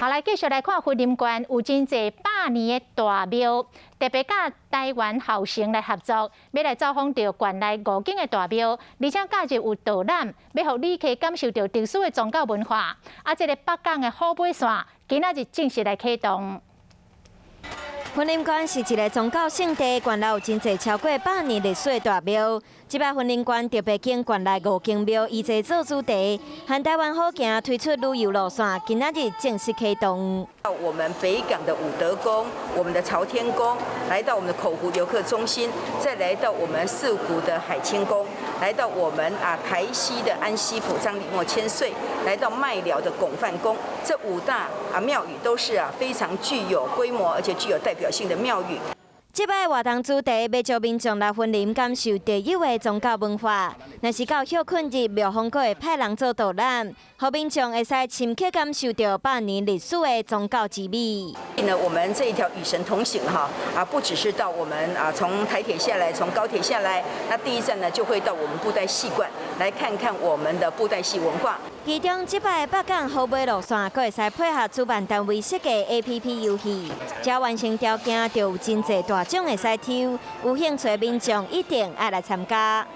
好，來繼續來看雲林縣有真濟百年的大廟，特別佮台灣豪城來合作，欲來走訪著縣內五間的大廟，而且假日有導覽，欲予旅客感受著特殊的宗教文化。啊，這个北港的好馬線，今仔日正式來啟動。雲林縣是一个宗教聖地，縣內有真濟超過百年歷史的大廟。這擺雲林縣特別揀縣內五間廟以這做主題，和台灣好行推出旅遊路線，今仔日正式啟動。到我們北港的武德宮、我們的朝天宮，來到我們的口湖遊客中心，再來到我們四股的海清宮，來到我們台西的安西府張李莫千歲，來到麥寮的拱範宮，這五大廟宇都是非常具有規模而且具有代表性的廟宇。這擺活動主題欲招民眾來雲林感受特有的宗教文化。若是到歇睏日，廟方閣會派人做導覽，予民眾會使深刻感受著百年歷史的宗教之美。呢，我們這一條與神同行哈，不只是到我們從台鐵下來，從高鐵下來，那第一站呢就會到我們布袋戲館來看看我們的布袋戲文化。其中，這擺北港好馬路線，閣會使配合主辦單位設計 APP 遊戲，只要完成條件，就有真濟大獎會使抽。有興趣的民眾一定愛來參加。